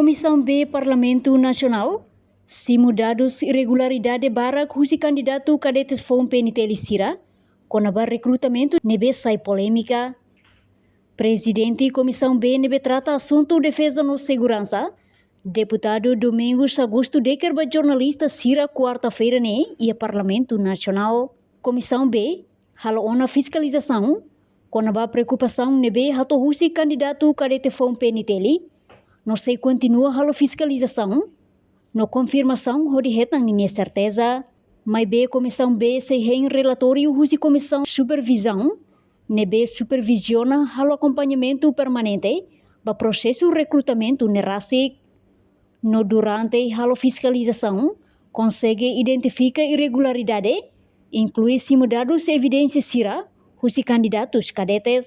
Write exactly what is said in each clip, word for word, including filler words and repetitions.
Komisaun B Parlamentu Nasionál simu dadus irregularidade barak husi kandidatu kadete foun P N T L sira kona-ba rekrutamentu ne'ebé sai polémika. Prezidente Komisaun B ne'ebé trata asuntu defeza no seguransa, Deputadu Domingos Augusto, deker ba jornalista sira kuarta-feira ne'e iha Parlamentu Nasionál. Komisaun B halo ona fiskalizasaun kona-ba preokupasaun ne'ebé hato'o husi kandidatu kadete foun P N T L, no sei kontinua halo fiskalizasaun no konfirmasaun hodi hetan ninia serteza. Maibé Komisaun B sei hein relatóriu husi Komisaun Supervizaun ne'ebé superviziona halo akompañamentu permanente ba prosesu rekrutamentu ne'e rasik. No durante halo fiskalizasaun, konsege identifika irregularidade, inklui simu dadus evidénsia sira husi kandidatus kadetes.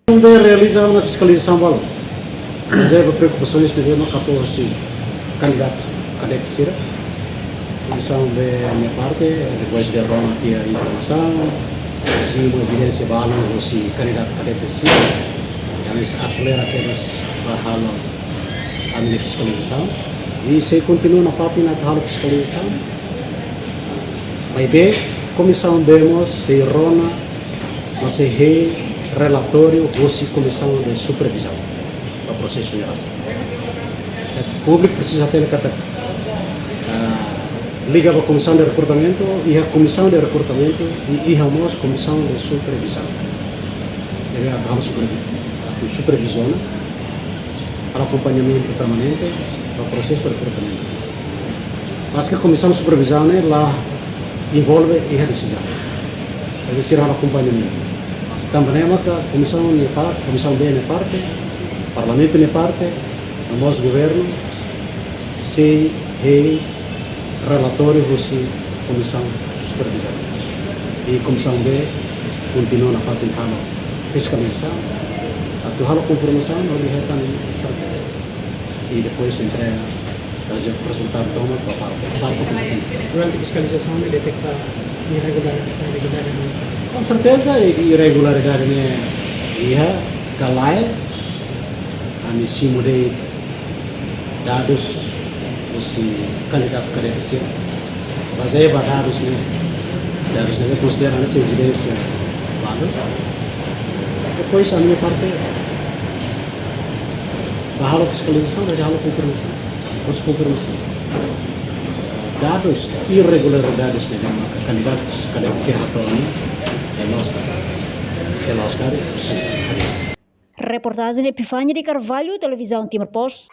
Komisaun B realiza ona fiskalizasaun balu. Mas é preokupasaun ne'ebé maka hato'o husi kandidatu kadete sira. Komisaun B nia parte, depois de rona tiha informasaun, simu evidénsia balu husi kandidatu kadete sira. Entaun aselera kedas ba halo ami-nia fiskalizasaun. I sei kontinua nafatin atu halo fiskalizasaun. Maibé Komisaun B mós sei rona, mós sei hein relatóriu husi Komisaun de Supervizaun ba prosesu ne'e rasik. Públiku presiza hatene katak, ah, liga ba Komisaun de Rekrutamentu, iha Komisaun de Rekrutamentu i iha mós Komisaun de Supervizaun. Ne'ebé atu halo supervi-, atu superviziona, halo akompañamentu permanente ba prosesu rekrutamentu. Maske Komisaun Supervizaun ne'e la envolve iha desizaun, maibé sira halo akompañamentu. Tanba ne'e maka Komisaun nia par-, Komisaun B nia parte, Parlamentu nia parte, no mós Governu, sei hein relatóriu husi Komisaun Supervizaun. I Komisaun B kontinua nafatin halo fiskalizasaun, atu halo konfirmasaun, hodi hetan serteza. I depois entrega rezu-, rezultadu tomak ba parte, parte kompetente. Durante fiskalizasaun ne'e deteta irregularidade, irregularidade? Konserteza, i-, irregularidade ne'e iha, ka lae, ami simu de'it dadus husi kandidatu kadete sira. Bazeia ba dadus ne'e, dadus ne'e konsidera hanesan evidénsia balu. Depois ami-nia parte bá halo fiskalizasaun, bá halo konfirmasaun. Depois konfirmasaun. Dadus irregularidades ne'ebé maka kandidatu kadete sira hato'o ne'e, é lójiku. Se lójiku, presiza hadeer. Reportajen Epifania de Carvalho, Televizaun Timor Post.